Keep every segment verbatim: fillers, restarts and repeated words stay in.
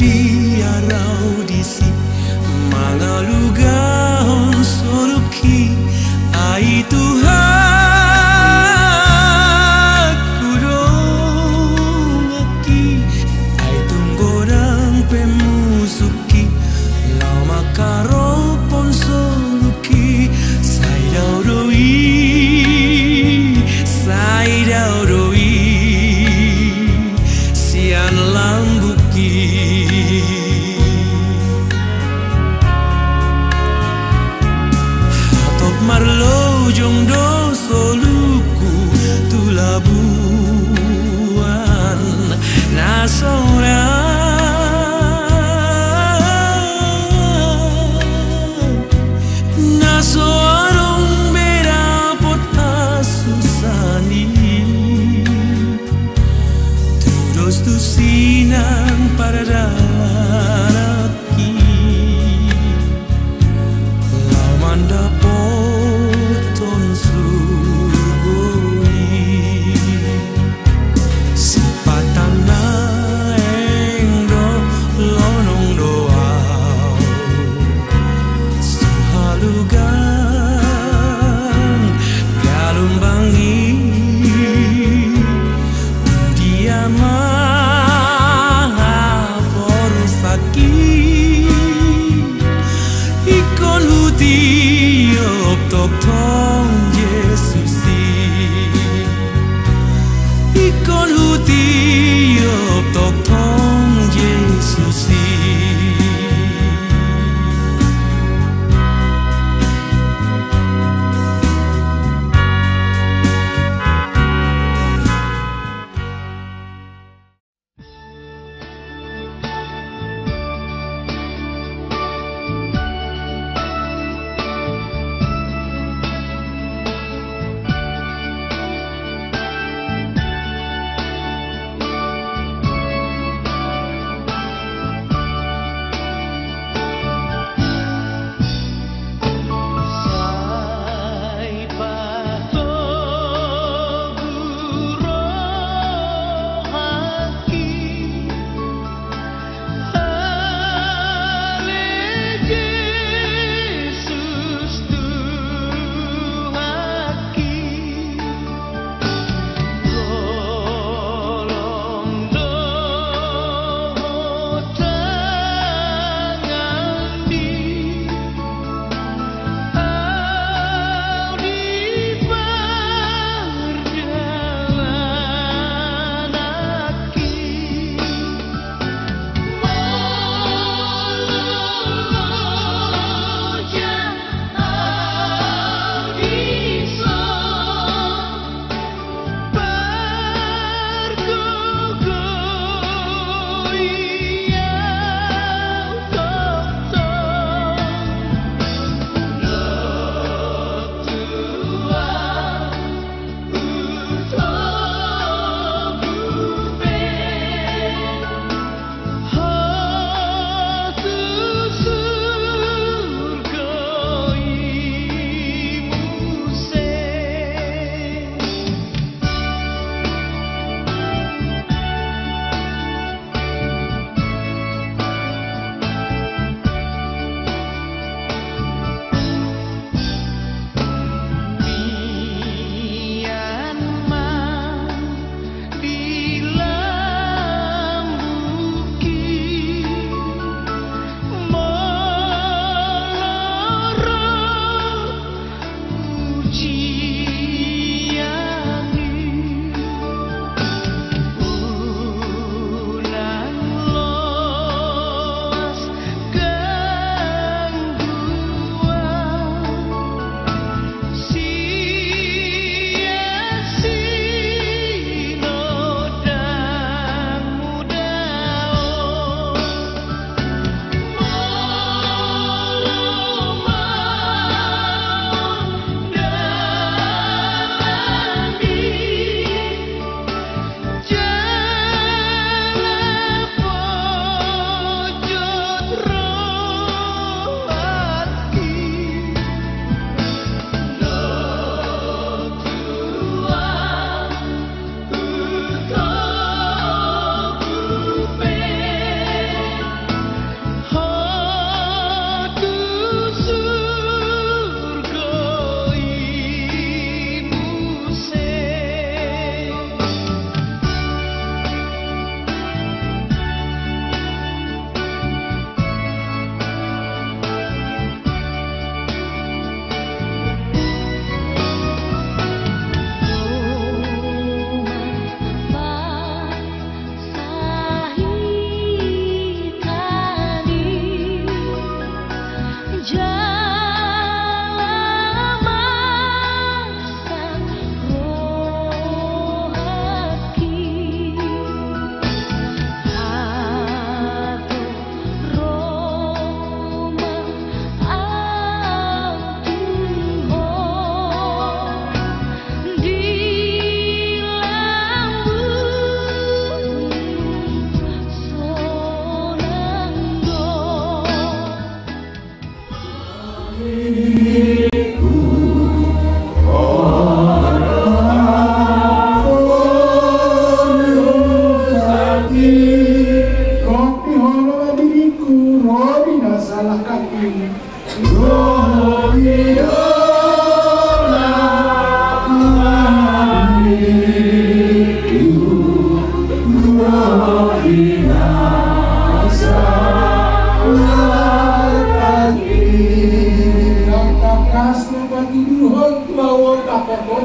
Ia ro disi mangalugahon soluki, ai Tuhanku do aki, ai tung godang pe musukki, laho mangkarophon soluki, sai dao do i, sai dao do i, sian lambungki. Hatop marlojong do soluku tu labuan na so ra, na so adong be dapot hasusaan i. Tudos tu sinan paradalanki, laho mandapothon surgo i. Sipata naeng do lonong do au, sahalugan galumbang i. Tu dia ma haporusakki, ingkon hutiop tongtong Jesus i. Ingkon hutiop tongtong Jesus i. Tangkas ma patuduhon tu ahu on tangkas on.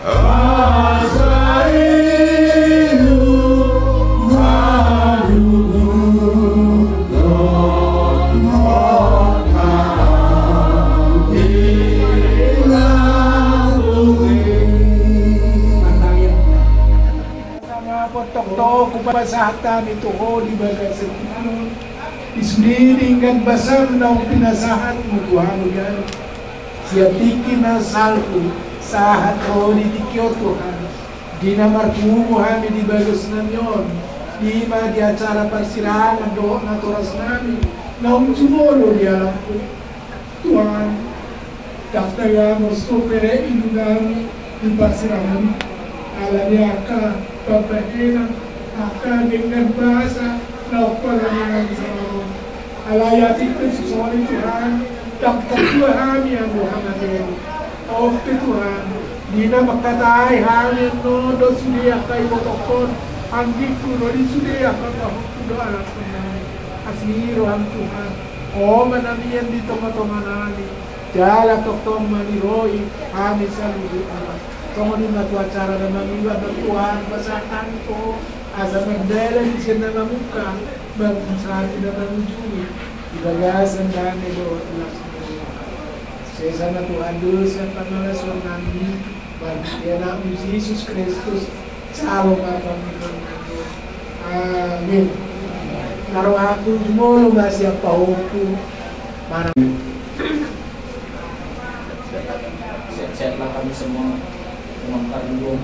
Asa i Tuhan, hot ma ahu di lambungmi. Sama potong to hupasahat hami tu Ho di bagasan tingki on, di sude denggan basam naung pinasahatMu tu hami on. Sian tingki na salpu sahat ro di tingki on Tuhan, di na marpungu hami di bagasnami on, i ma di acara parsirangan dohot natorasnami naung jumolo di alamMu. Tuhan, ndang tagamon so bere ilunami di parsirangan, ala ni angka pambahenan, angka denggan basa naung parange nami saonari. Alai atik pe songon i Tuhan, ndang tatua hami anggo hamatean. On pe Tuhan, di na mangkatai hami annon dohot sude angka ibotohon, anggingku dohot di sude angka pahompu dohot anakkonnami. Asi rohaM Tuhan, Ho ma na mian di tongatonganami. Jala tongtong ma niroi hami saluhutna. Songon i ma tu acara na mangihut on Tuhan, pasahat hami tu Ho, asa mardalan di sian na mamungka, mangusati na mangujungi, di bagasan dame dohot las ni rohaM. Sesa ma Tuhan dosa pangalaosion nami, marhite AnakMu Jesus Kristus, jalo ma pangihut nami. Amin. Narohangku jumolo ma sian pahompu. Mana? Sehat-sehatlah kami semua, teman Kardus.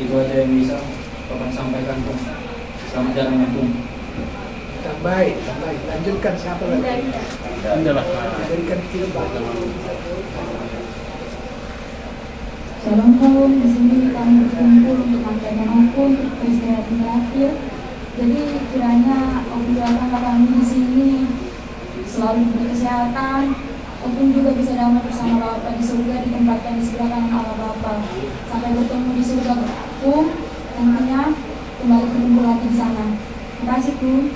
Itu aja yang bisa Bapak sampaikan, Bung. Selamat jalan, Bung. Tambahi, tambahi. Lanjutkan, siapa lagi? Anda lah. Berikan kita, Pak. Shalom, Bung. Di sini kami berkumpul untuk menyampaikan hukum untuk peristiwa yang terakhir. Jadi, kiranya Om doakanlah kami di sini selalu diberi kesehatan, Om juga bisa damai bersama Bapa di surga, ditempatkan di sebelah kanan Allah Bapa. Sampai bertemu di surga, Om, nantinya kembali berkumpul lagi di sana. Terima kasih, Bung.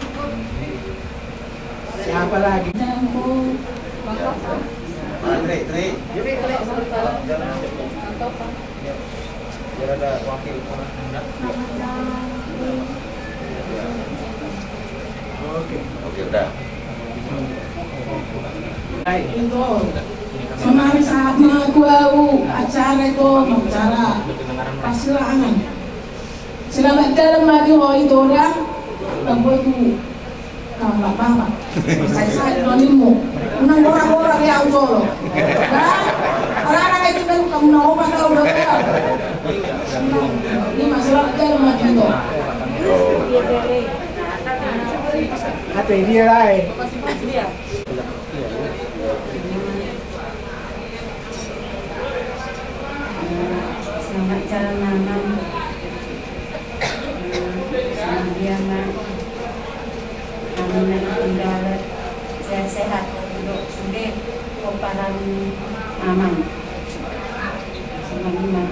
Siapa lagi? Jangan lupa. Bapak. Tri, Tri. Tri, Tri, sebentar. Jangan lupa. Biar ada wakil. Oke. Oke, udah. Itu. Sonari saat mengaku acara itu, acara parsirangan. Selamat jalan ma di ho, Ito, da. Tabo tu. Tamba, tamba. Sai-sai do nimmu. Unang gora-gora di au jolo. Da? Arana ngai tu dalu kamu na opat au do. Ima, selamat jalan ma di ho. Ate dia lai. Selamat jalan, Amang. Selamat jalan, Amang. Amin, Amang. Sehat-sehat. Dok sude, komparan Amang. Selamat.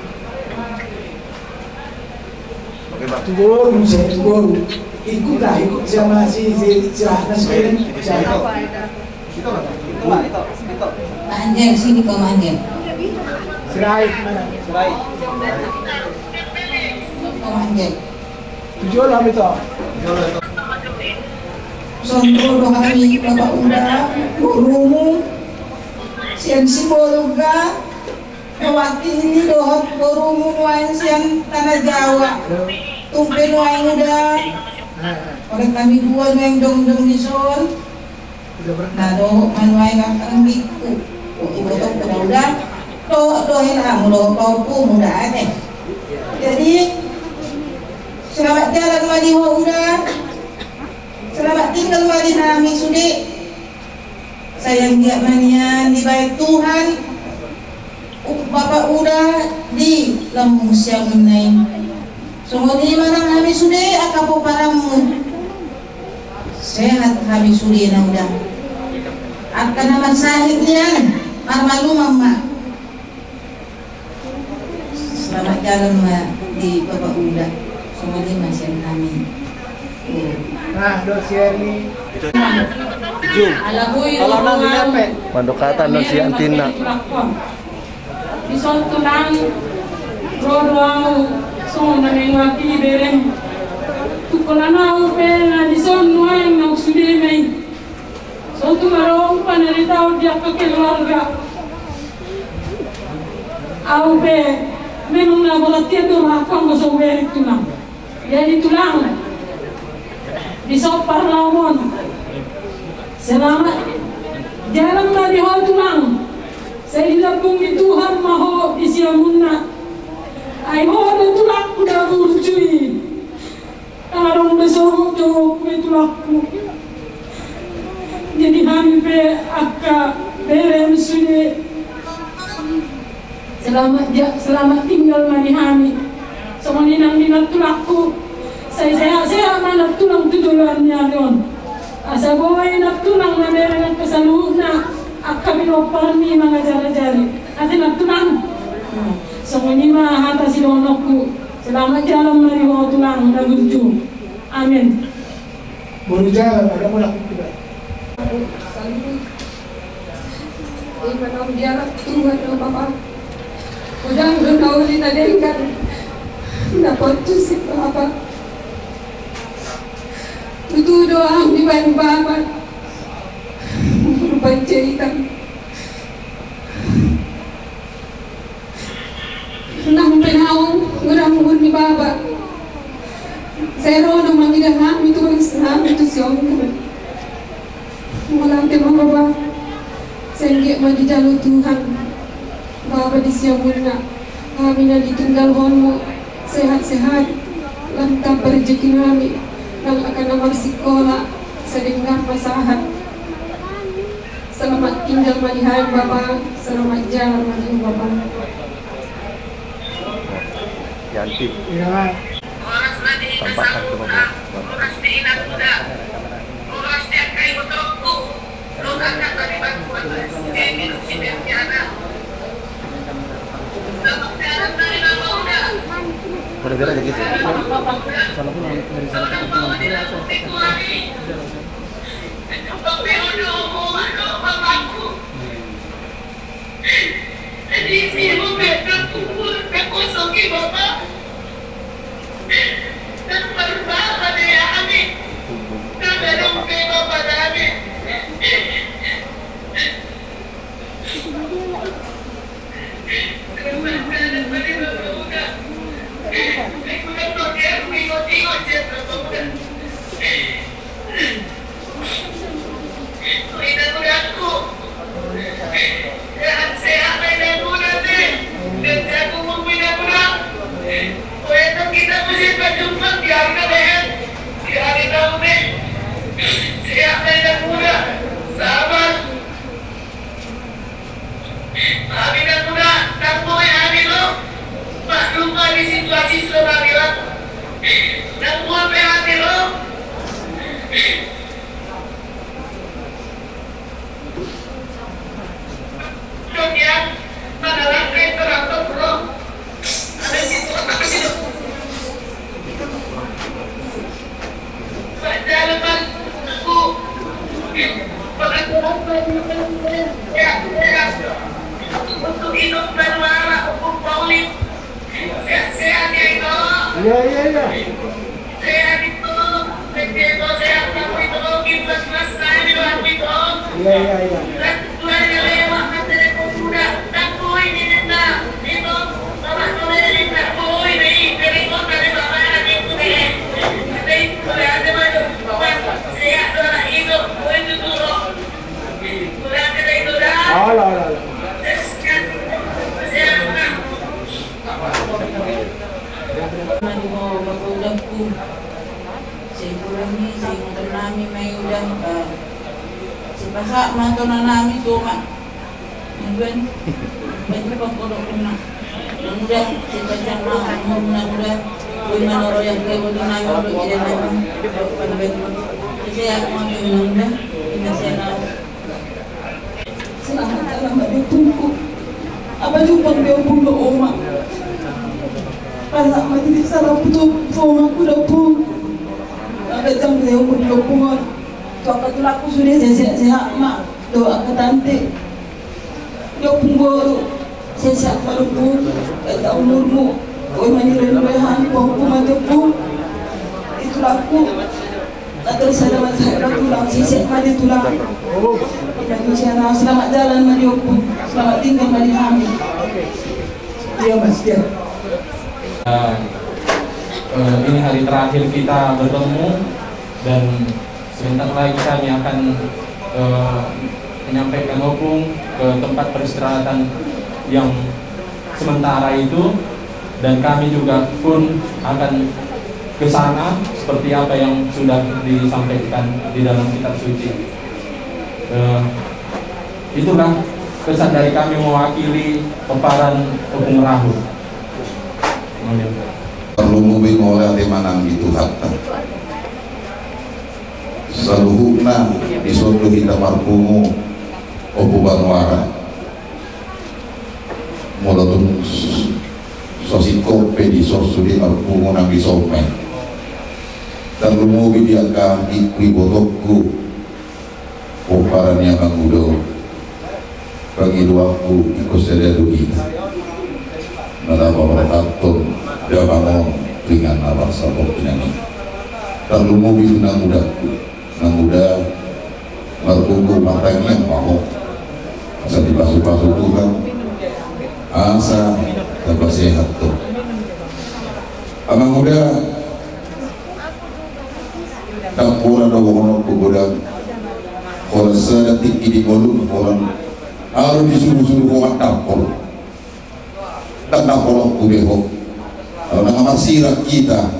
Oke, Pak. Tu boru, saya tu boru. Ikut lah, ikut sama si, si, si Rahnas kalian. Pak Anjel, sini kau, Anjel. Sirait, mana? Sirait. Kau, Anjel. Tujuh lah, itu. Songon do hami, Bapak Uda, borumu, sian Sibolga, mewakili dohot borumu nuaeng sian Tanah Jawa. Tung pe nuaeng, Uda. Oleh kami dua nuaeng jongjong dison. Na dohot ma nuaeng angka anggingku. Iboto pe da, Uda. Dohot do hela hamu dohot pahompumu da ate. Jadi selamat jalan ma di ho Uda. Selamat tinggal ma di hami sude. Sai anggiat ma nian dibahen Tuhan Bapak Uda di lambung siamunna i. Songon i ma nang hami sude angka pomparanmu. Sehat hami sude na Uda. Angka na marsahit nian marmalumon ma. Selamat jalan ma di Bapak Uda. Songon i ma sian hami. Nah, dos Yerni. Ala boi ro do au. Mandok hata non si antinna. Dison tulang, ro do au songon na menguaki bereng. Tungkol na au pe na dison nuaeng na sude ma i. So tung adong panaritaon di angka keluarga. Au pe memang na borat ia do rakan do so bereng tulang. Jadi tulang, di so parlaomon. Selamat jalan ma di ho tulang. Sai dilambung ni Tuhan ma ho di siamunna. Ai ho do tulangku na burju i. Adong do sogot do ho pe tulangku. Jadi hami pe angka bereng sude. Selamat ja, selamat tinggal ma di hami. Songon i nang di nang tulangku. Sai sehat-sehat ma nang tulang tu joloan ni ari on. Asa boi nang tulang na bereng angka saluhutna angka pinompar ni mangajar-ajari. Ate nang tulang. Songon i ma hata sidohononku. Selamat jalan ma di ho tulang na burju. Amin. Baru jalan, ada mulak kita. Ima naung dialap Tuhan do Bapa. Godang do na uli na denggan na pocus i Bapa. Tutu do ahu dibahen Bapa panjaitan. Nang pe naung godang umur ni Bapa, sai ro do mangida hami tu bagas nami tu si Ompu. Mauliate ma Bapa. Sai anggiat ma dijalo Tuhan Bapa di siamunna hami na ditinggalhonmu sehat-sehat. Lam tamba rejeki nami nang angka na marsikola sai denggan ma sahat. Selamat tinggal ma di hami Bapa. Selamat jalan ma di hami Bapa. Yanti. Iya. Tambahkan ke Bapa. Gara-gara gitu. Salah pulang dari sana. Hami na muda, ndang boi hami ro. Maklum ma di situasi so hami ro. Ndang boi pe hami ro. Dong ya, mangalangkai teratur ro. Iya, iya, iya. Iya, iya, iya. Ala, ala, ala. Sai hurang ni, sai ingotonnami ma i uda, eh, sai pasahat ma tonanami tu oma. Tuhan, bantu pangkodok na. Mudah-mudahan sai panjang ma umurmuna, mudah. Boi ma na ro yang kebotonami, ro idanami. Panjang. Sai sehat ma, mudah-mudahan. Ina sehat. Selamat jalan ma di ompungku. Apa jumpang di ompung dohot oma. Pala ma di salah putu oma ku dohot ompung. Apa jam di ompung dohot ompung on. Tu angka tulangku sude sehat-sehat ma. Dohot angka tante. Di ompung boru. Sehat-sehat ma ompung. Panjang umurmu. Boi ma ni ro idanami, ompung ma di ompung. Di tulangku. Atur sada ma sada tulang, sisek ma di tulang. Indonesia na, selamat jalan ma di ompung, selamat tinggal ma di hami. Iya, Mas, iya. Eh, eh, ini hari terakhir kita bertemu dan sebentar lagi kami akan, eh, menyampaikan ompung ke tempat peristirahatan yang sementara itu, dan kami juga pun akan ke sana seperti apa yang sudah disampaikan di dalam kitab suci. Eh, itulah pesan dari kami mewakili pomparan Ompung Rahut. Amin. Tarlumobi ma mauliate ma nang di Tuhanta. Saluhutna dison do hita marpungu, Ompu Banuara. Molo tung so singkop pe dison sude marpungu nang dison ma i. Tarlumobi di angka adikku, ibotongku, pomparan ni amangku do. Pangidoanku ingkon sada do hita. Na laho paborhathon damang on tu inganna bangsa Tohonantohon i. Tarlumobi tu na mudangku. Na muda marpungu martangiang ma ho. Asa dipasupasu Tuhan. Asa tamba sehat ho. Amang uda. Ndang pola dohononku godang. Holan sada tingki di ngolum, holan alu disuruh-suruh ho mandampol. Ndang na holongku be ho. Kalau na nga marsirang hita.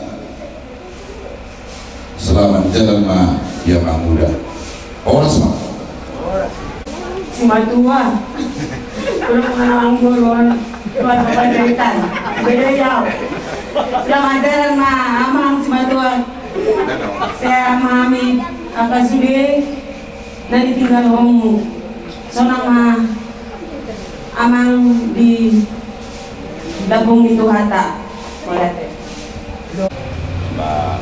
Selamat jalan ma di amang uda. Horas ma. Simatua. Uda pengenalan guru. Tuan Bapak Jaitan. Beda ya. Selamat jalan ma amang simatua. Sehat ma hami angka sude. Na ditinggalhonmu. Sonang ma amang di lambung ni Tuhanta. Mauliate. Ba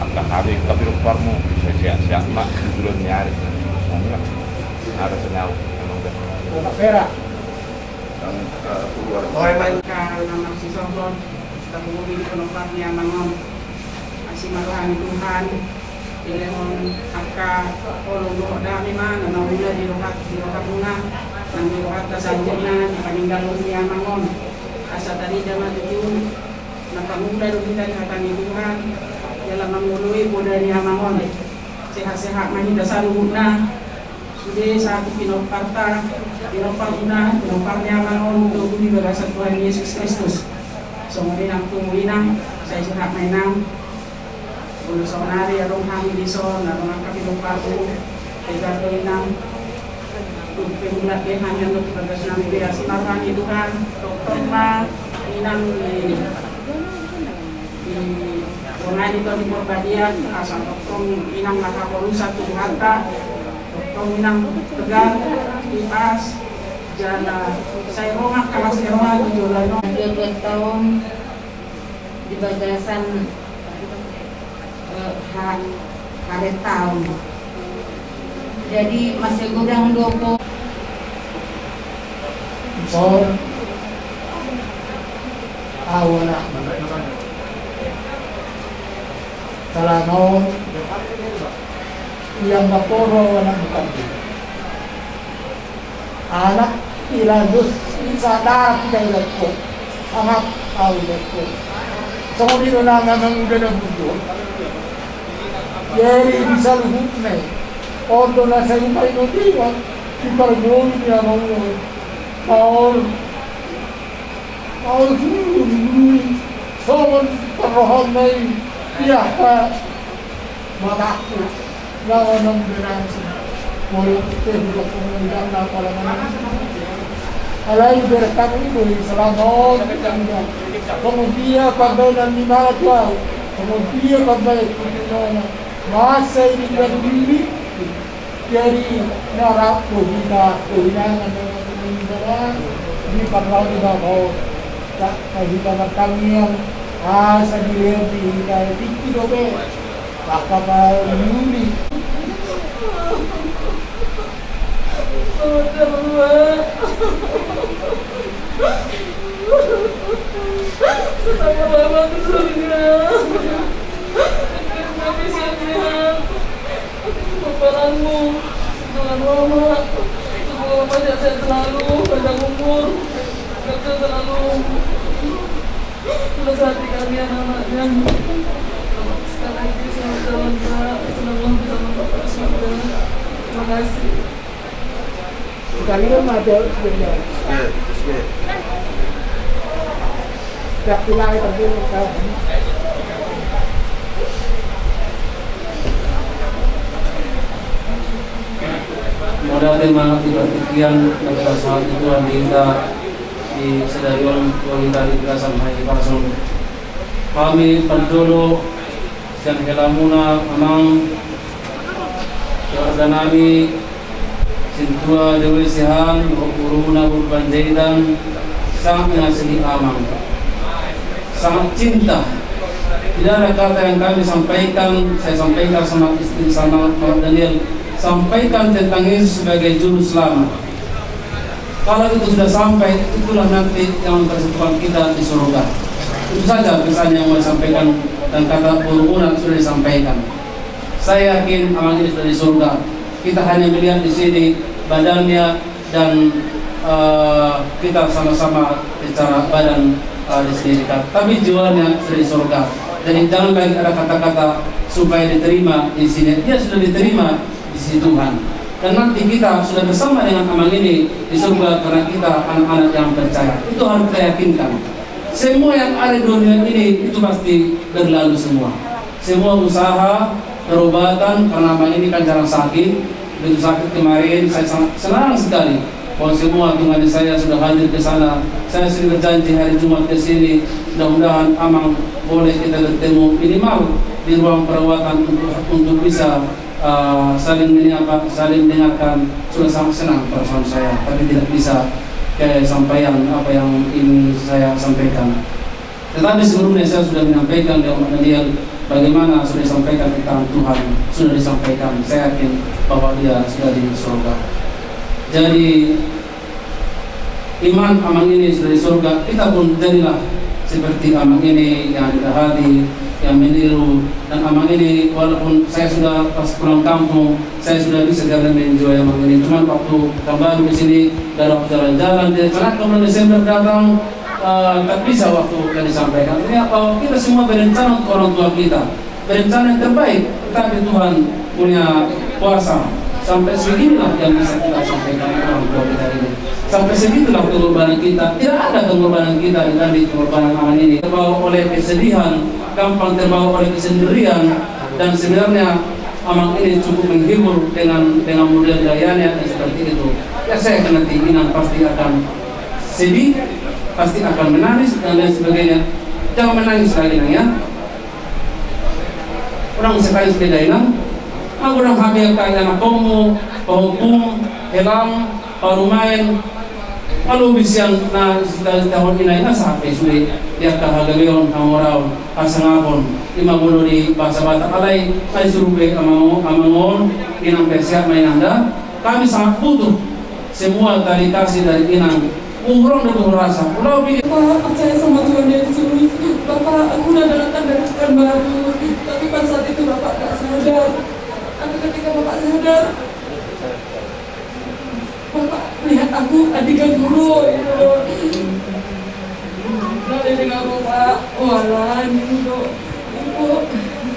angka hami angka pinomparmu, sai sehat-sehat ma di joloan ni ari. Songon i ma. Ada senau. Emang dah. Pera. Angka na marsisogot, tarlumobi di pinompar ni amang on. Asi ma roha ni Tuhan. Dilehon angka holong dohot dame ma na mangula di roha, di rohamuna, nang di rohanta saluhutna di paninggalhon ni amang on. Asa tarida ma tutu na pangula do hita di hata ni Tuhan jala mangoloi poda ni amang on. Sehat-sehat ma hita saluhutna. Sude sahat tu pinomparta, pinomparmuna, pinompar ni amang on, togu di bagasan Tuhan Yesus Kristus. Songon i nang tu inang, sai sehat ma inang. Molo saonari adong hami dison, adong angka pinomparmu, tegar do inang. Tung pe mulak be hami on dohot bagasnami be, asi ma roha ni Tuhan, tongtong ma inang di, dibonai di Tondi Porbadia, asa tongtong inang marhaporusan tu Tuhanta, tongtong inang tegar, ipas, jala sai ro ma angka las ni roha tu joloan on. Dua belas tahun di bagasan, eh, ha-, haretaon. Jadi masih godang dopo. Sor. Au anak. Salah no. Yang baporo anak bukan. Anak ilanus isada kita ilekko. Sangat au ilekko. Songon i do nang amang uda na burju. Jadi di saluhutna. On do na sai umbahen on iba. Di pargolu ni amang uda. Maol. Maol sulu ni guru i. Songon parrohonna i. Ia, Pak, mataku, lawan nang benang sini. Molo kita duduk pengundang na pala menang. Alai berkat ini selama on. Kemudian pagainan di mana jauh. Kemudian pagainan di mana. Masa ini dia dulu. Jadi, na rap tu hita, tu hidangan dengan teman-teman, di parlau di bawah. Tak, tak hita bertanggung, asa di leher di hita, di hita dope. Tak kapal Yuni. Selamat lama di surga. Terima kasih, Tuhan. Paparanmu, Tuhan Roma, semoga Bapak sehat-sehat selalu, panjang umur, kerja selalu. Terus hati kami anak-anaknya. Sekali lagi selamat jalan, Pak. Senang banget bisa nampak Bapak di surga. Terima kasih. Sekali kan ada sebenarnya. Mauliate ma di partingkian, na sahat ni Tuhan di hita di sadari on, tu hita di bagasan hami parjolo. Hami parjolo, sian helamuna, Amang, keluarga nami, sintua Dewi Sihan, boru na boru Panjaitan, sangat mengasihi Amang. Sangat cinta. Tidak ada kata yang kami sampaikan, saya sampaikan sama istri, sama Pak Daniel, sampaikan tentang Yesus sebagai juru selamat. Kalau itu sudah sampai, itulah nanti yang mempersatukan kita di surga. Itu saja pesan yang mau disampaikan, dan kata boru Unat sudah disampaikan. Saya yakin Amang ini sudah di surga. Kita hanya melihat di sini badannya dan, eh, kita sama-sama bicara badan, eh, di sini dekat. Tapi jiwanya sudah di surga. Jadi jangan lagi ada kata-kata supaya diterima di sini. Dia sudah diterima di sisi Tuhan. Dan nanti kita sudah bersama dengan Amang ini di surga karena kita anak-anak yang percaya. Itu harus kita yakinkan. Semua yang ada di dunia ini itu pasti berlalu semua. Semua usaha, perobatan, karena Amang ini kan jarang sakit. Begitu sakit kemarin, saya sangat senang sekali bahwa semua tunggane saya sudah hadir ke sana. Saya sering berjanji hari Jumat ke sini, mudah-mudahan Amang boleh kita bertemu minimal di ruang perawatan untuk, untuk bisa, eh, saling menyapa, saling dengarkan. Sudah sangat senang perasaan saya, tapi tidak bisa, eh, sampaikan apa yang ingin saya sampaikan. Tetapi sebelumnya saya sudah menyampaikan di Amang Daniel bagaimana sudah disampaikan tentang Tuhan, sudah disampaikan. Saya yakin bahwa dia sudah di surga. Jadi, iman Amang ini sudah di surga, kita pun jadilah seperti Amang ini yang kita hati, yang meniru. Dan Amang ini, walaupun saya sudah pas pulang kampung, saya sudah bisa jalan dengan jiwa Amang ini. Cuman waktu Pekanbaru di sini, gak ada waktu jalan-jalan. Direncanakan bulan Desember datang, eh, tak bisa waktu yang disampaikan. Ini apa? Kita semua berencana untuk orang tua kita. Berencana yang terbaik, tapi Tuhan punya kuasa. Sampai seginilah yang bisa kita sampaikan ke orang tua kita ini. Sampai segitulah pengorbanan kita. Tidak ada pengorbanan kita dibanding pengorbanan Amang ini. Terbawa oleh kesedihan, gampang terbawa oleh kesendirian, dan sebenarnya Amang ini cukup menghibur dengan, dengan model gayanya yang seperti itu. Ya, saya yakin nanti Inang pasti akan sedih, pasti akan menangis, dan lain sebagainya. Jangan menangis lagi, Nang, ya. Unang sekali sepeda, Inang. Aku unang hami angka ianakhonmu, pahompum, helam, parumaen. Molo bisian na sita-, sitahon ina, ina sahat pe sude di angka hagabeon, hamoraon, hasangapon, ima molo di bahasa Batak. Alai, ai suruh be amang on, amang on, Inang pe sehat ma Inang da. Kami sangat butuh semua tali kasih dari Inang. Uhur on do tu hurasa. Ulau bini. Bapak percaya sama Tuhan Yesus. Bapak, aku udah datang dari Pekanbaru. Tapi pada saat itu Bapak nggak sadar. Tapi ketika Bapak sadar, Bapak lihat aku, Adi Ganduro, gitu loh. Nah, dia dengar Bapak, oh, alah, gitu.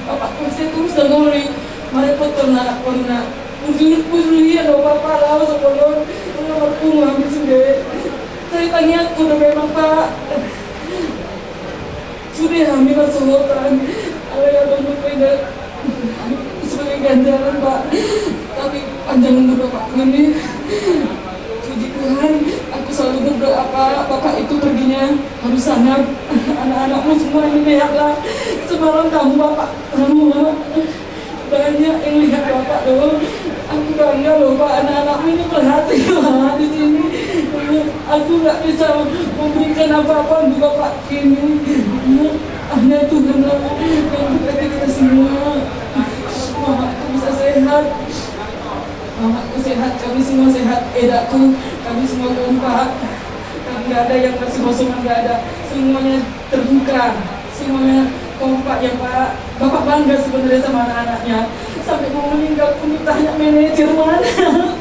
Bapak, saya terus dengerin. Mari foto nak, foto nak. Bujur, bujur, iya do, Bapak, laho soponon. Udah, Bapak, mau habis sudah. Saya tanya aku udah memang, Pak. Sude hami marsohotan. Alai ya, Sebagai ganjaran, Pak, kami panjang umur Bapak kami. Puji Tuhan, aku selalu berdoa, Pak, Bapak itu perginya harus sangat. Anak-anakmu semua ini lihatlah. Semalam tamu Bapak, tamu Bapak. Banyak yang lihat Bapak loh. Aku bangga loh, Pak, anak-anakmu ini berhasil, Pak, di sini. Aku nggak bisa memberikan apa-apa untuk Bapak ini. Hanya Tuhan lah yang berkati kita semua. Mamaku bisa sehat. Mamaku sehat, kami semua sehat. Edaku, kami semua kompak. Kami nggak ada yang masih kosongan, nggak ada. Semuanya terbuka. Semuanya kompak ya, Pak. Bapak bangga sebenarnya sama anak-anaknya. Sampai mau meninggal pun ditanya manajer mana.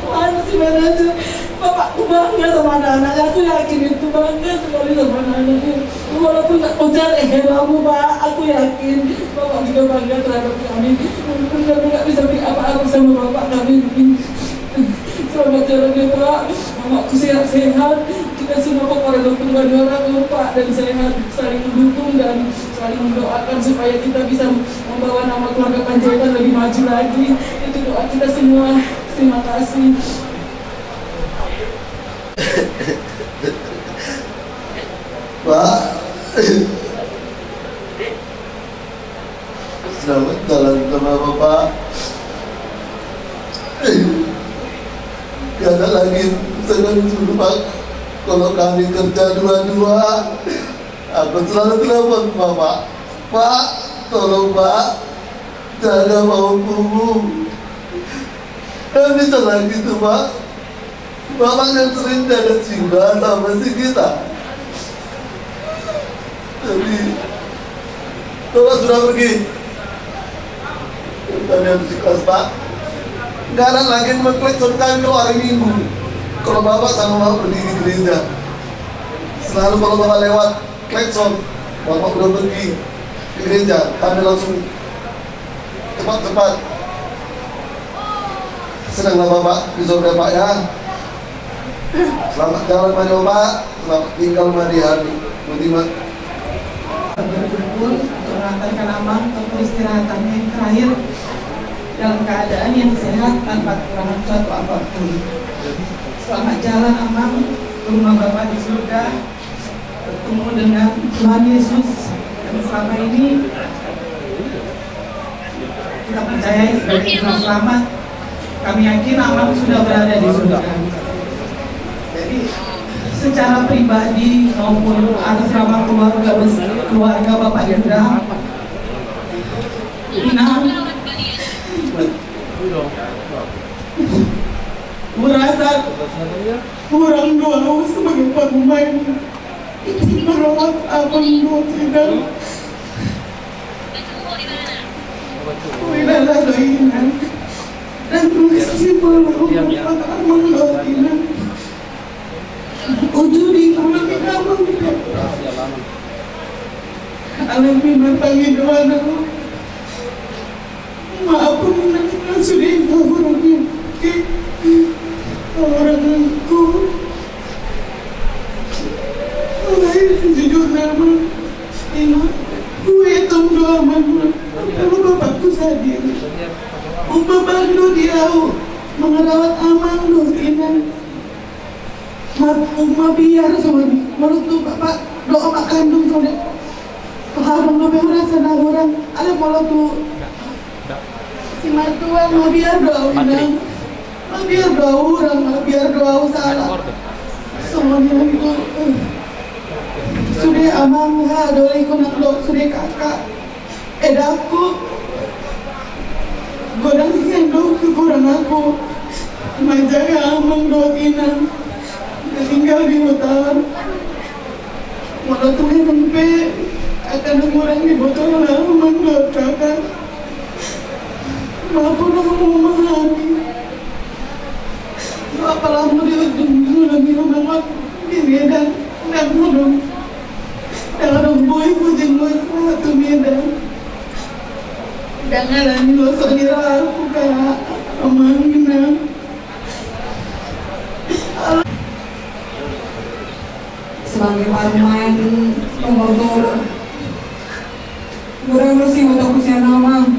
Mana si manajer? Bapakku bangga sama anak-anaknya. Aku yakin itu bangga sekali sama anak-anaknya. Walaupun nggak bocor, eh, kamu, Pak, aku yakin Bapak juga bangga terhadap kami. Walaupun kami nggak bisa beri apa-apa sama Bapak kami. Selamat jalan ya, Pak. Mamaku sehat-sehat. Kita semua kok para dokter Banyuwangi kompak dan sehat, saling mendukung dan saling mendoakan supaya kita bisa membawa nama keluarga Panjaitan lebih maju lagi. Itu doa kita semua. Terima kasih. Pak. Selamat jalan sama Bapak. Gak ada lagi senang dulu, Pak. Kalau kami kerja dua-dua, aku selalu telepon Bapak. "Pak, tolong, Pak, jaga Pak Ompu." Gak bisa lagi tuh, Pak. Bapak kan sering jaga si Yuda sama si Gita. Jadi, Bapak sudah pergi. Kami harus ikhlas, Pak. Nggak ada lagi mengklakson kami kalau hari Minggu. Kalau Bapak sama Bapak pergi ke gereja. Selalu kalau Bapak lewat, klakson, Bapak udah pergi ke gereja, kami langsung cepat-cepat. Senanglah Bapak di sorga, Pak, ya. Selamat jalan ma di Bapak, selamat tinggal ma di hami. Terima. Berkumpul untuk mengantarkan Amang ke peristirahatannya yang terakhir dalam keadaan yang sehat tanpa kekurangan suatu apapun. Selamat jalan, Amang, ke rumah Bapak di surga. Bertemu dengan Tuhan Yesus yang selama ini kita percayai sebagai Juru Selamat. Kami yakin Amang sudah berada di surga. Jadi, secara pribadi maupun atas nama keluarga bes-, keluarga Bapak Indra, Inang, merasa kurang do au sebagai parumaen. Isi merawat Amang dohot Inang. Uidalah do Inang. Dan masih belum merawat Amang dohot Inang. Uju di Amang, Inang. Alami ma pangidoan au. Maaf, Inang, sudah tahurangan. Tahuranganku. Alai jujur nama, Inang, huetong do Amang. Kalau bapakku sadiri. Umbaban do di au mangarawat Amang dohot Inang. Ma-, mabiar songon i. Molo tu bapak dohot omak kandung songon i. Pahalang dope hurang sana hurang. Alai molo tu simartua, mabiar do au, Inang. Mabiar do au hurang, mabiar do au sala. Songon i tu. Sude Amang, ha, dolikon nang do sude kakak. Edangku, godang sian do kekuranganku manjaga Amang dohot Inang na tinggal di huta on. Molo tu hurang pe, angka na hurang diboto Amang dohot kakak, maaf ma hamu ma hami. Apalagi di ujung jolo ni Amang on di Medan, ndang adong. Ndang adong boi hujinmu sahat tu Medan. Ndang alani loso ni rohaku, Kak. Amang, Inang. Sebagai parumaen nomor tolu. Hurang do sibotoku sian Amang.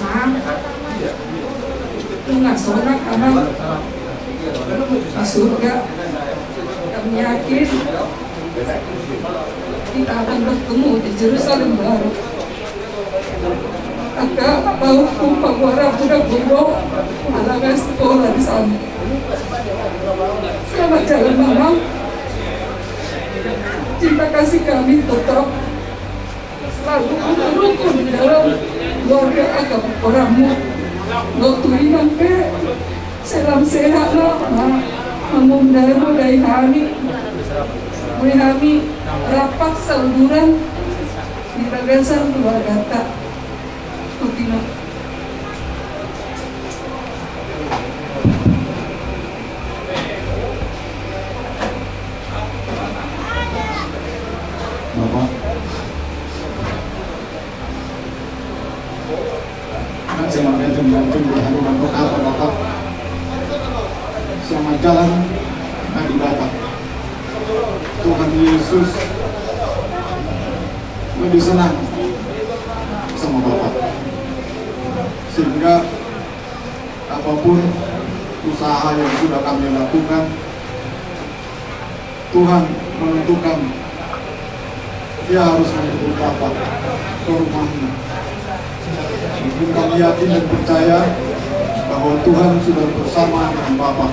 Amang, nunga sonang amang di surga. Kami yakin kita akan bertemu di Jerusalem Baru. Angka pahuthon paboa rambu na godang ala nunga sapola di sana. Selamat jalan amang. Cinta kasih kami tetap selalu rukun di dalam keluarga angka pomparanmu. Waktu inang pe salam sehat na, na, namun dari modai hami, mulai hami rapat sauduran di bagasan keluargata. Tuti na. Bapak. Kan saya makan jam gantung di hari Minggu apa, Bapak? Selamat jalan, Adi Bapak. Tuhan Yesus lebih senang sama Bapak. Sehingga apa Apapun usaha yang sudah kami lakukan, Tuhan menentukan dia harus menjemput Bapak ke rumahnya. Namun kami yakin dan percaya bahwa Tuhan sudah bersama dengan Bapak.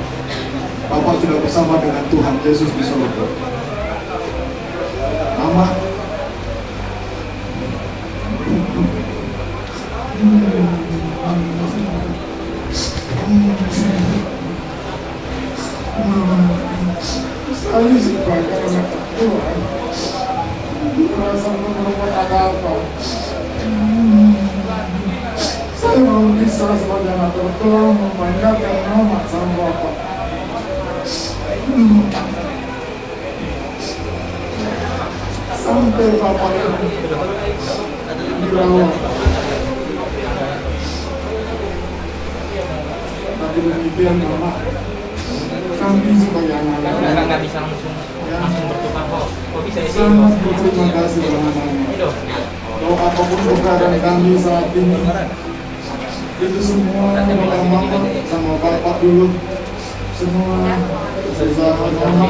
Bapak sudah bersama dengan Tuhan Yesus di surga. Mama. Saya sebagai anak Tuhan, merasa memerlukan apa-apa. Saya belum bisa sebagai anak tertua mempanjatkan nama sama Bapak. Sampai Bapak dirawat. Tapi demikian, Mama, kami sebagai anak, ya, sangat berterima kasih sama Mama. Bahwa apapun pekerjaan kami saat ini, itu semua doa Mama sama Bapak dulu. Semua usaha Mama,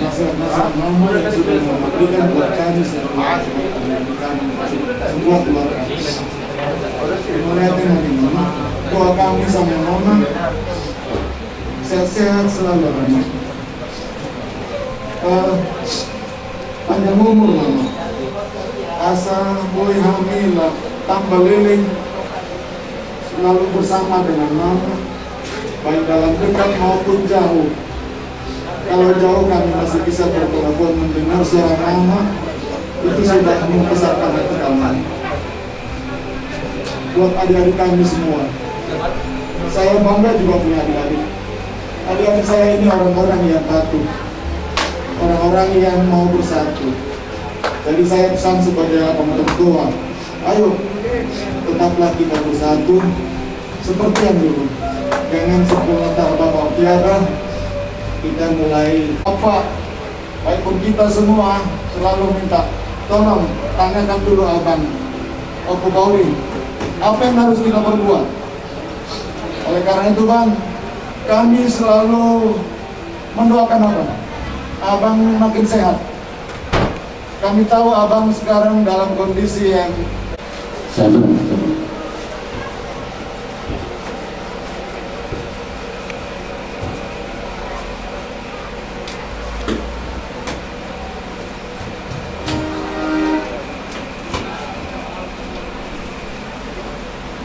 nasihat-nasihat Mama yang sudah Mama berikan buat kami selama kami semua keluarga. Melihat ini, Mama, doa kami sama Mama, sehat-sehat selalu, Mama. Eh, panjang umur, Mama. Asa boi hami la tambah leleng selalu bersama dengan Mama, baik dalam dekat maupun jauh. Kalau jauh kami masih bisa bertelepon mendengar suara Mama, itu sudah membesarkan hati kami. Buat adik-adik kami semua. Saya bangga juga punya adik-adik. Adik-adik saya ini orang-orang yang patuh, orang-orang yang mau bersatu. Jadi saya pesan sebagai abang tertua, ayo tetaplah kita bersatu seperti yang dulu. Jangan setelah Bapak tiada, kita mulai apa. Baik pun kita semua selalu minta, tolong tanyakan dulu abang, Ompu Pauli, apa yang harus kita perbuat? Oleh karena itu, Bang, kami selalu mendoakan abang, abang makin sehat. Kami tahu abang sekarang dalam kondisi yang Sabar.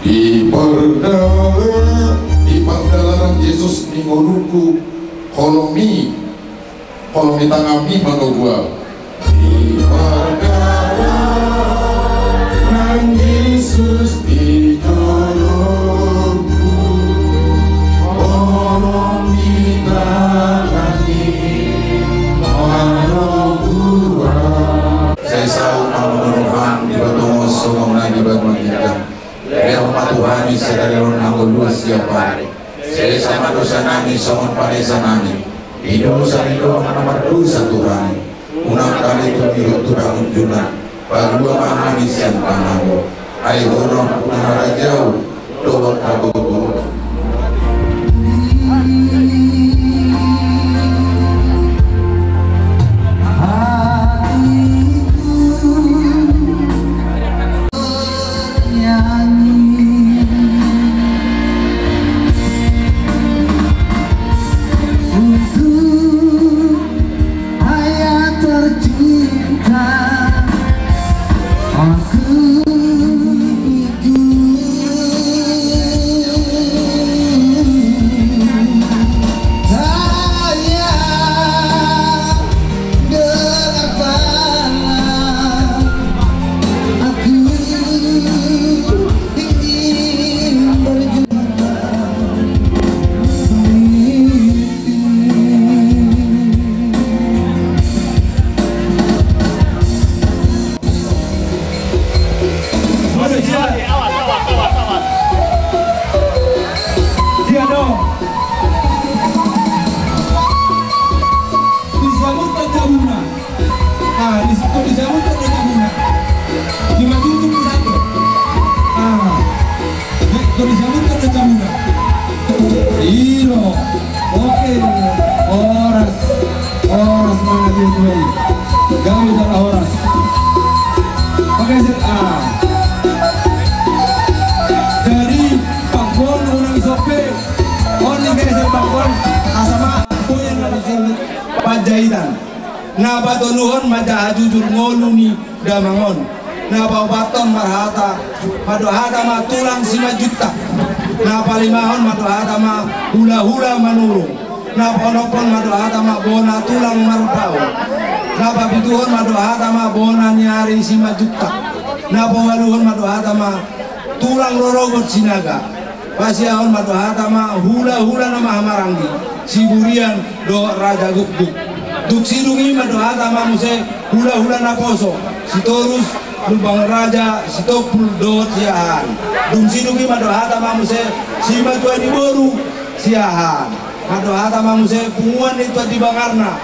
Di pardalanan, di pardalanan Jesus di ngolungku, holong ni, holong ni tanganmi manogu au. Di pardalanan Jesus di ngolungku, holong ni tanganmi manogu au. Sai saut ma manogu hami di banua on songon na di banua ginjang. Lehon ma tu hami sadari on hangoluan siap ari. Sesa ma dosanami songon panesanami di dosa ni dongan na mardosa tu hami. Unang hami togihon tu pangunjunan, palua ma hami sian pangago. Ai Ho do ampuna harajaon dohot hagogoon. Awas, awas, awas, awas. Dia dong. Dijabut tak jabuna. Ah, di situ dijabut tak jabuna. Di maju tu pusat tu. Ah. Di, tu dijabut tak jabuna. Iro. Oke. Horas. Horas ma di tuai. Gabe jala horas. Oke, set. Ah. Jadi, Pak Bon, unang isop pe. On ni geser Pak Bon. Asa ma, poin dari Panjaitan. Na patoluhon ma jala jujur ngolu ni damang on. Na paopathon marhata, mandok hata ma tulang Simanjuntak. Na palimahon mandok hata ma hulahula Manurung. Na paonomhon mandok hata ma bona tulang Marbaun. Na papituhon mandok hata ma bona ni ari Simanjuntak. Na paualuhon mandok hata ma tulang rorobot Sinaga. Pasiahon mandok hata ma hulahula na mahamaranggi, Siburian dohot Raja Gukguk. Dung sidung i mandok hata ma muse hulahula naposo, Sitorus, Lumban Raja, Sitompul dohot Siahaan. Dung sidung i mandok hata ma muse simatua ni boru Siahaan. Mandok hata ma muse punguan ni Tuan di Bangarna.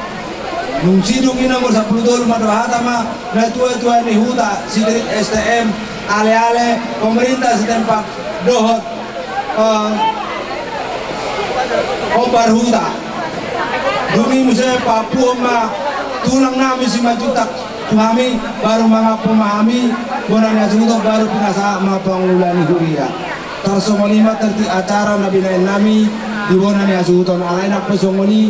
Dung sidung i nomor sampulu tolu mandok hata ma natuatua ni huta, Sitorus S T M, aleale, pemerintah setempat, dohot, eh, hombar huta. Dung i muse papuon ma tulang nami Simanjuntak tu hami, baru mangampu ma hami bona ni hasuhuton, baru pinasahat ma pangula ni huria. Tarsongon i ma tertib acara na binahen nami di bona ni hasuhuton. Alai nang pe songon i,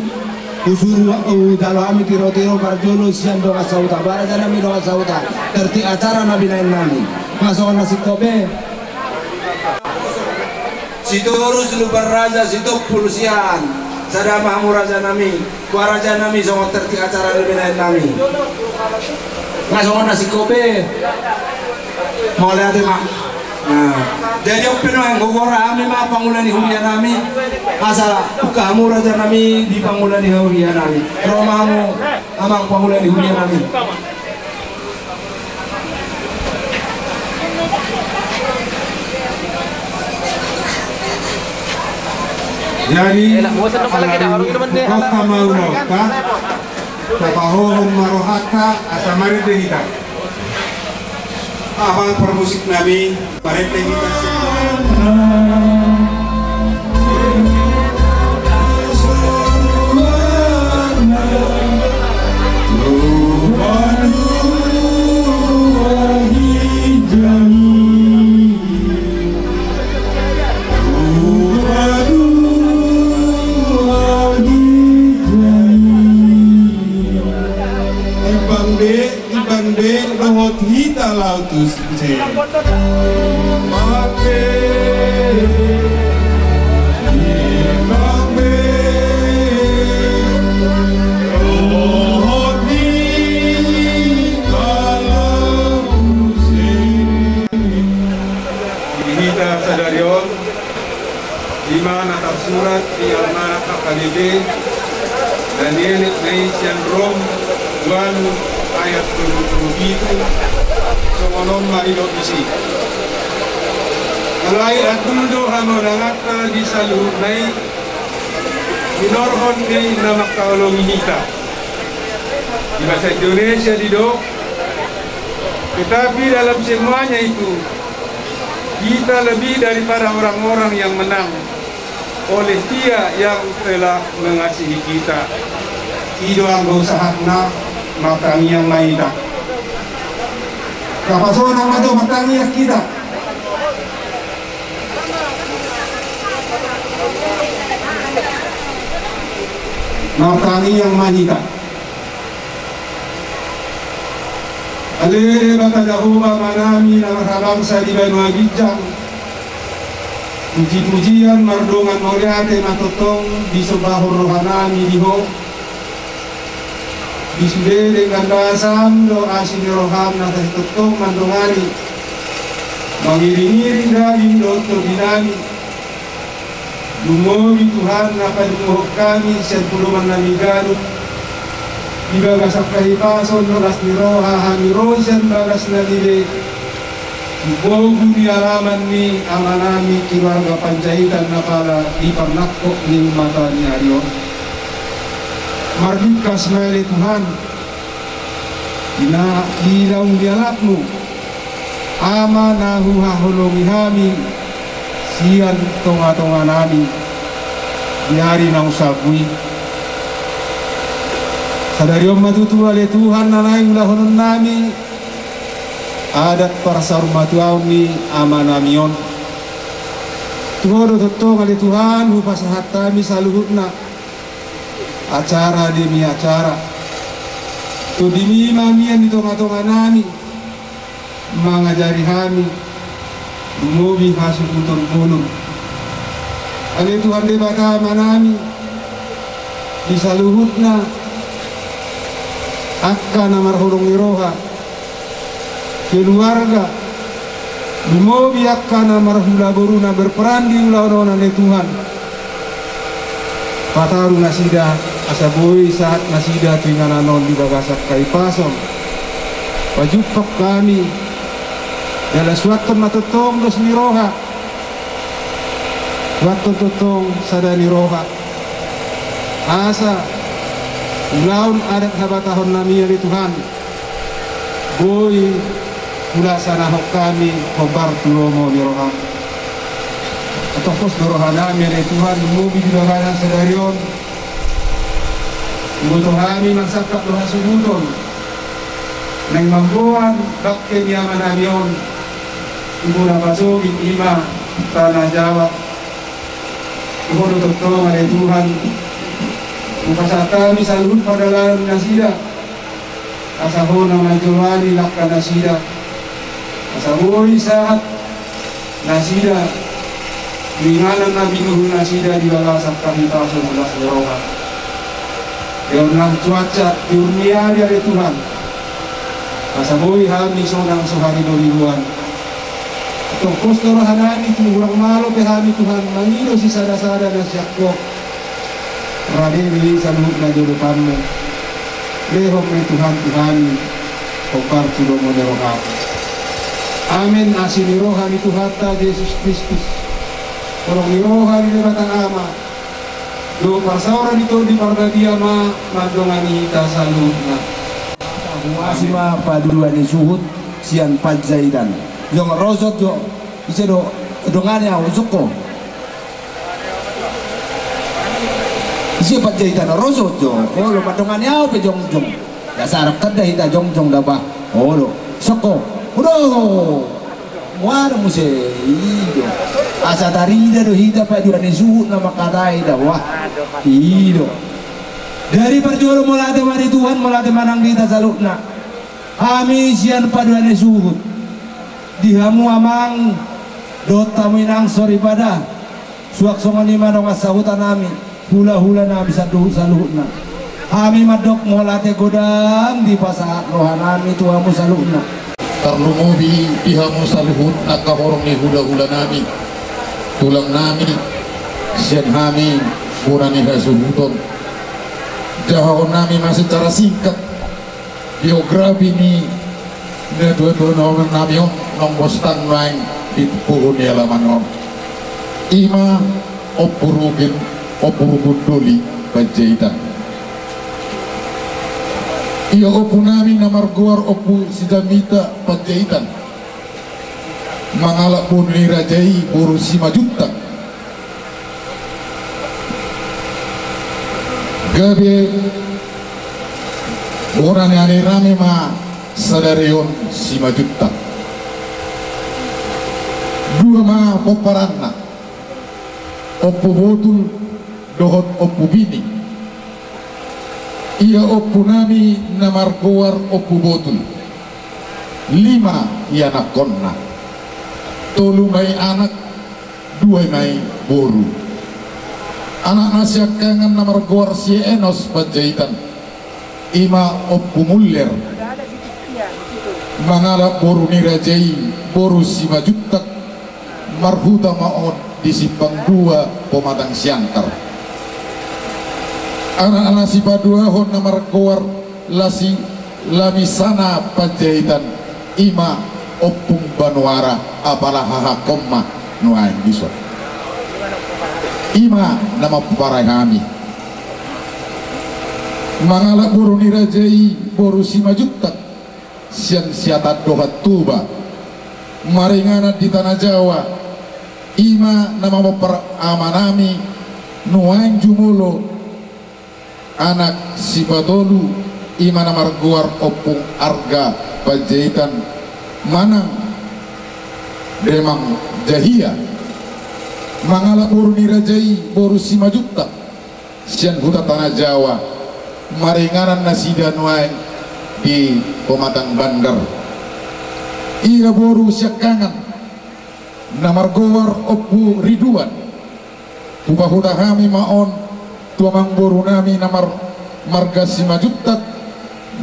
husuru, hujalo hami tirotiro parjolo sian dongan sahuta. Ba raja nami dongan sahuta, tertib acara na binahen nami. Nga songon na singkop be. Sitorus, Lumban Raja, Sitompul, Siahaan. Sada ma hamu raja nami. Ba raja nami songon tertib acara na binahen nami. Nga songon na singkop be. Mauliate ma. Nah, jadi on pe nuaeng, gogora hami ma pangula ni huria nami. Asa buka hamu raja nami di pangula ni huria nami. Ro ma hamu amang pangula ni huria nami. Jadi, ala ni kota ma ulaonta, tapahohom ma rohanta, asa marende hita. Amang parmusik nami, marende hita. Timbang be, timbang be, dohot hita laho tu se. Timbang be, timbang be, dohot hita laho tu se. Di hita sadari on, i ma na tarsurat di Almanak H K B P, na nielek na i sian Rom ualu ayat tolu pulu pitu, songon on ma didok disi. Alai andul do hamonanganta di saluhutna i, hinorhon ni na mangkaholongi hita. Di bahasa Indonesia didok, tetapi dalam semuanya itu, kita lebih daripada orang-orang yang menang oleh Dia yang telah mengasihi kita. I do anggo sahatna, martangiang ma hita. Tapasonang ma jo, martangiang hita. Martangiang ma hita. Ale Debata Jahowa, Amanami na marhabangsa di banua ginjang, pujipujian mardongan mauliate ma tongtong disombahon rohanami di Ho. Di sude denggan basam dohot asi ni roham na sasintongtong mandongani, mangiringiring daging dohot tondinami. Lumobi Tuhan na paduahon hami sian pudongannami ganup, di bagasan hahipason dohot las ni roha hami ro sian bagasnami be. Di bogu ni alaman ni amanami keluarga Panjaitan na pala di parnangkok ni mata ni ari on. Mardingkas ma ale Tuhan, di na di naung dialapmu, Ama na huhaholongi hami sian tongatonganami. Di ari naung salpu i, sadari on ma tutu ale Tuhan na naeng ulahonon nami adat parsaurmatuaon ni ama nami on. Tu Ho do tongtong ale Tuhan hupasahat hami saluhutna, acara demi acara. TondiMi ma mian di tonga-tonga nami, mangajari hami, lumobi hasuhuton bolon. Ale Tuhan Debata ama nami, di saluhutna angka na marholong ni roha, keluarga, lumobi angka na marhula boru na berperan di ulaon on ale Tuhan. Pataru nasida, asa boi sahat nasida tu inganan on di bagasan hahipason. Pajumpang hami, jala suanhon ma tongtong dos ni roha, suanhon tongtong sada ni roha, asa ulaon adat habatahon nami ale Tuhan, boi hulaksanahon hami hombar tu lomo ni roham. Antong pos do roha nami ale Tuhan, lumobi di bagasan sadari on. Iboto hami marsangkap do hasuhuton naeng mamboan bangke ni ama nami on, tu bona pasogit i ma tano Jawa. Tu Ho do tongtong ale Tuhan, hupasahat hami saluhut pardalanan nasida, asa Ho na manjolani langka nasida, asa boi sahat nasida tu inganan na binuhul nasida di bagasan hahipason, las ni roha. Di on nang cuaca di urniari ale Tuhan, asa boi hami sonang so hariboriboan. Antong pos do roha nami, tung hurang malo pe hami Tuhan mangido sisada-sada na sian Ho. Rade do i saluhutna di adopanMu. Lehon ma i Tuhan tu hami hombar tu lomo ni roham. Amen. Asi ni roha ni Tuhanta Jesus Kristus, holong ni roha ni Debata Ama, dohot parsaoran ni Tondi Parbadia ma mandongani hita saluhutna. Huasi ma paduahon ni suhut sian Panjaitan. Jong, ro jo. Ise do? Dongani ahu, soko. Ise Panjaitan, ro jo. Olo, mandongani ahu pe jongjong. Ya, sarak kada hita jongjong da bah. Olo, soko. Udo. Muar muse, i do. Asa tarida do hita paduahon ni suhut na mangkatai da, wah. I do. Dari parjolo mauliate ma di Tuhan, mauliate ma nang di hita saluhutna. Hami sian paduahon ni suhut, di hamu amang dohot hamu inang soripada, suang songon i ma dongan sahuta nami, hula-hula nami saluhut, saluhutna. Hami mandok mauliate godang dipasahat roha nami tu hamu saluhutna. Tarlumobi di hamu saluhut angka horong ni hula-hula nami, tulang nami, sian hami bona ni hasuhuton. Jahahon nami ma secara singkat biografi ni natua-tua nami on, naung bostang nuaeng di puhu ni alaman on. I ma Ompu Rugen, Ompu Rugen Doli Panjaitan. Ia ompu nami na margoar Ompu Sijamita Panjaitan, mangalap boru ni raja i boru Simanjuntak. Gabe bona ni ari nami ma sadari on Simanjuntak. Dua ma pomparanna, Ompu Botul dohot Ompu Bini. Ia ompu nami na margoar Ompu Botul, lima ianakkonna, tolu ma i anak, dua ma i boru. Anakna siangkangan na margoar si Enos Panjaitan, i ma Ompu Muller, mangalap boru ni raja i boru Simanjuntak, marhuta ma on di Simpang Dua, Pematang Siantar. Anakna sipaduahon na margoar Lasi, Lamisana Panjaitan, i ma Ompung Banuara, apala hahakkon ma nuaeng dison. I ma na mampomparai hami. Mangalap boru ni raja i boru Simanjuntak, sian Siataan dohot Toba, maringanan di Tana Jawa, i ma na mampompar ama nami Nuaeng jumolo anak sipatolu, i ma na margoar Ompung Arga Panjaitan manang Demang Jahia, mangalap boru ni raja i boru Simanjuntak sian huta Tana Jawa, maringanan nasida nuaeng di Pematang Bandar. Ia boru siangkangan na margoar Ompu Ridwan, hupahuta hami ma on tu amangboru nami na mar-, marga Simanjuntak,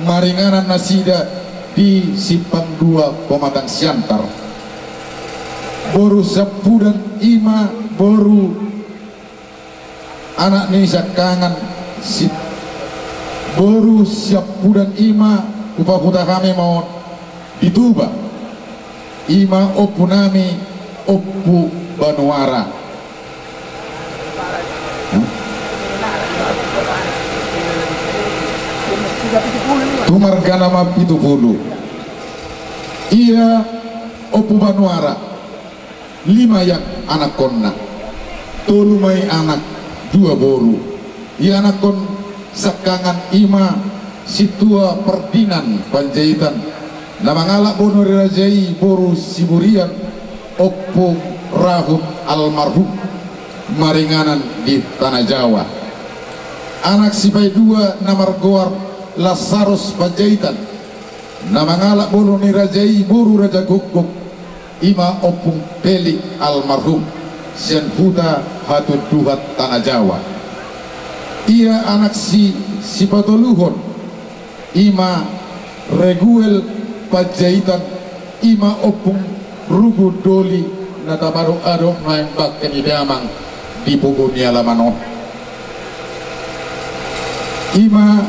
maringanan nasida di Simpang Dua Pematang Siantar. Boru Sampudan i ma boru anak ni siangkangan si-, boru Siampudan i ma hupahuta hami ma on di Tuba, i ma ompu nami Ompu Banuara. Tu marga na mampitupulu. Ia Ompu Banuara lima iang anakkonna, tolu ma i anak, dua boru. Ia anakkon siangkangan i ma Sintua Ferdinand Panjaitan, na mangalap boru ni raja i boru Siburian, Ompung Rahun almarhum, maringanan di Tana Jawa. Anak sipaidua na margoar Lasarus Panjaitan, na mangalap boru ni raja i boru Raja Gokgok, i ma Ompung Pelik almarhum, sian huta Hatunduhan Tana Jawa. Ia anak si-, sipatoluhon i ma Reguel Panjaitan, i ma Ompung Rugu Doli, na tapaadop-adop nuaeng bangke ni damang di pogu ni alaman on. I ma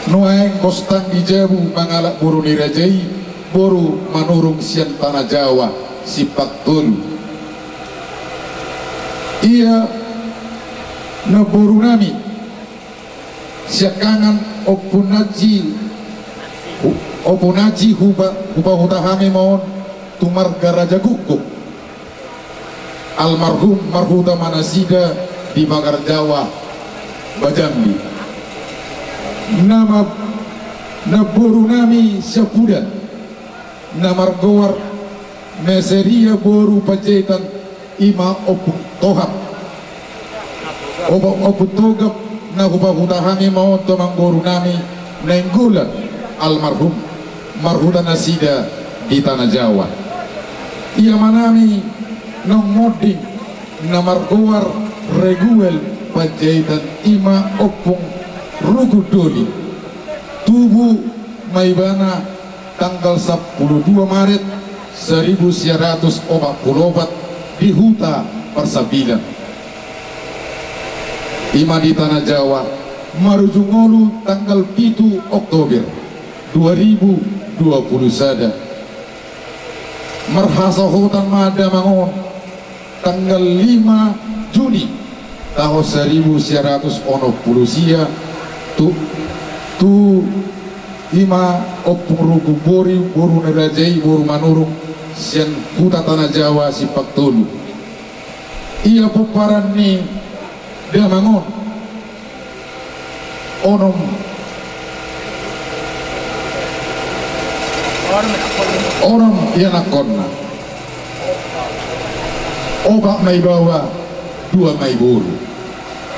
nuaeng gostang di jabu mangalap boru ni raja i boru Manurung sian Tana Jawa, Simpang Tolu. Ia namboru nami siangkangan Ompu Naji, Ompu Naji hupa-, hupahuta hami ma on tu marga Raja Gokgok. Almarhum, marhuta ma nasida di Pagar Jawa, Pajambi. Nama, namboru nami Siampudan na margoar Meseria boru Panjaitan, i ma Ompung Tohap. Ompung, Ompung Togap na hupahuta hami ma on tu amangboru nami Nainggolan almarhum, marhuta nasida di Tana Jawa. Ia amanami naung monding na margoar Reguel Panjaitan, i ma Ompung Rugu Doli. Tubu ma ibana tanggal sampulu dua Maret saribu sia ratus opat pulu opat di huta Parsambilan, i ma di Tana Jawa, marujung ngolu tanggal pitu Oktober dua ribu dua pulu sada. Marhasohotan ma damang on tanggal lima Juni taon saribu sia ratus onom pulu sia, tu, tu i ma Ompung Rugu Bori, boru ni raja i, boru Manurung, sian huta Tana Jawa, Simpang Tolu. Ia pomparan ni damang on onom, onom ianakkonna. Opat ma i baoa, dua ma i boru.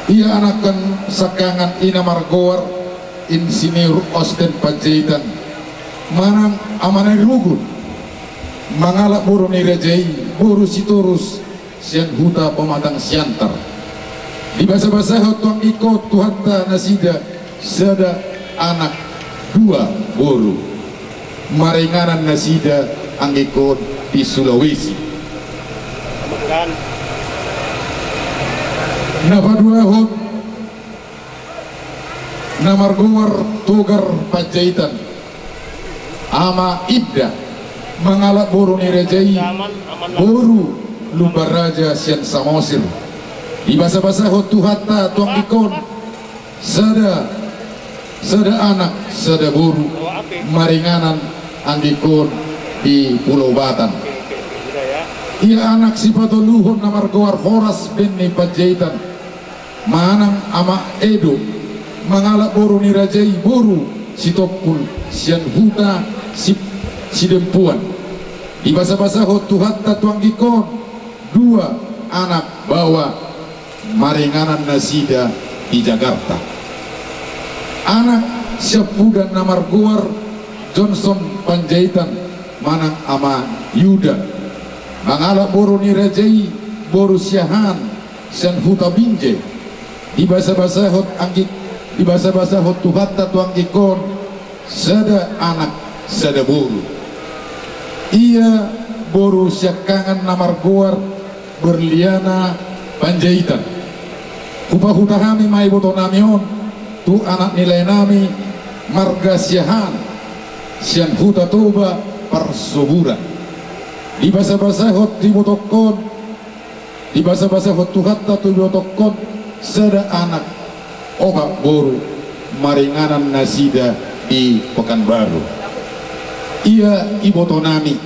Ia anakkon siangkangan i na margoar Insinyur Osten Panjaitan manang Ama Nai Rugun, mangalap boru ni raja i, boru Sitorus, sian huta Pematang Siantar. Dibasabasahon tu anggingkon Tuhanta nasida sada anak dua boru. Maringanan nasida anggingkon di Sulawesi. Na paduahon na margoar Togar Panjaitan, Ama Indah, mangalap boru ni raja i, boru Lumban Raja sian Samosir. Dibasabasahon Tuhanta tu anggingkon sada, sada anak, sada boru, maringanan anggingkon di Pulau Batam. Ia anak sipatoluhon na margoar Horas Benny Panjaitan, Manang Ama Edo, mangalap boru ni raja i boru Sitompul sian huta Si-, Sidempuan. Dibasabasahon Tuhanta tu anggingkon dua anak baoa maringanan nasida di Jakarta. Anak siampudan na margoar Johnson Panjaitan manang Ama Yuda, mangalap boru ni raja i boru Siahaan sian huta Binjai. Dibasabasahon angging, dibasabasahon Tuhanta tu anggingkon sada anak sada boru. Ia boru Siangkangan na margoar Berliana Panjaitan. Hupahuta hami ma ibotonami on tu anak ni laenami marga Siahaan sian huta Toba Parsoburan. Dibasabasahon tu ibotongkon, dibasabasahon Tuhanta tu ibotongkon sada anak opat boru maringanan nasida di Pekanbaru. Ia ibotonami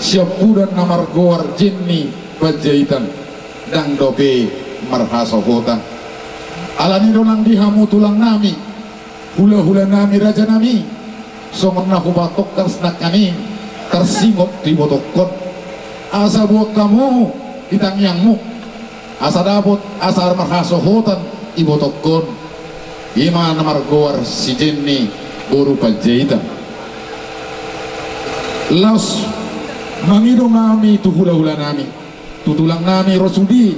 siampudan na margoar Jenny Panjaitan ndang dope marhasohotan. Alani do nang di hamu tulangnami, hulahulanami, rajanami, songon na hupatongkas nangkaning tarsingot tu ibotongkon, asa boan hamu di tangiangmu, asa dapot, asa marhasohotan ibotongkon, i ma na margoar si Jenny boru Panjaitan. Laos mangido ma hami tu hulahulanami, tu tulangnami ro sude,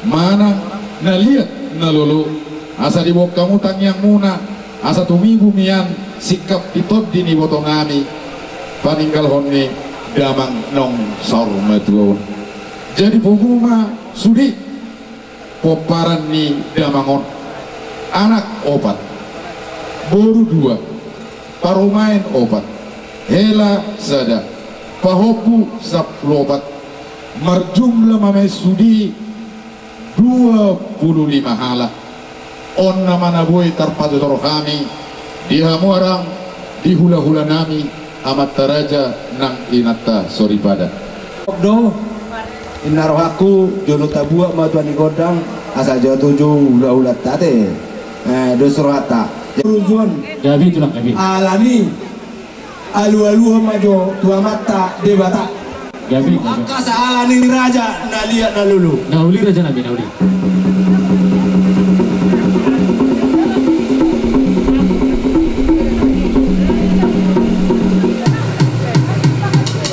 manang na liat na lolo, asa diboan hamu tangiangmuna, asa tumibu mian singkap di tondi ni ibotonami paninggalhon ni damang naung saur matua on. Jadi pungu ma sude pomparan ni damang on. Anak opat, boru dua, parumaen opat, hela sada, pahompu sampulu opat, marjumlah ma i sude dua pulu lima halak. On nama na boi tarpatutur hami di hamu arang, di hulahulanami, amanta raja nang inanta soripada. Do, inna rohangku, jolo tabuat ma tua ni gondang, asa jo tuju hulahulanta ate. Eh, dos rohanta. Rujuan. Gabe tulang gabe. Alani. Alualuhon ma jo tu Amanta Debata. Gabe, gabe. Angka sahala ni raja na liat na lolo. Na uli rajanami, na uli.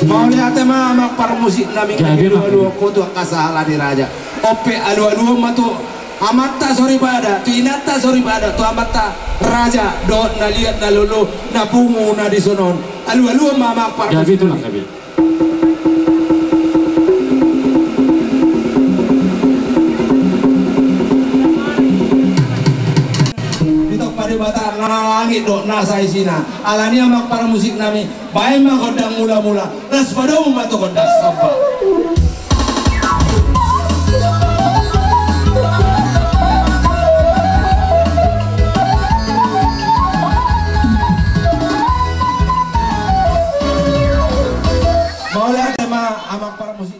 Mauliate ma amang parmusiknami. Gabe, gabe. Alualuhon ma tu angka sahala ni raja. On pe alualuhon ma tu amanta soripada, tu inanta soripada, tu amanta raja dohot na liat na lolo na pungu na dison on. Alualuhon ma amang parmusik. Gabe tulang gabe. Ditompa Debata na langit dohot nasa isina. Alani amang parmusiknami, baen ma gondang mulamula. Las padomu ma tu gondang samba. Mauliate ma amang parmusik.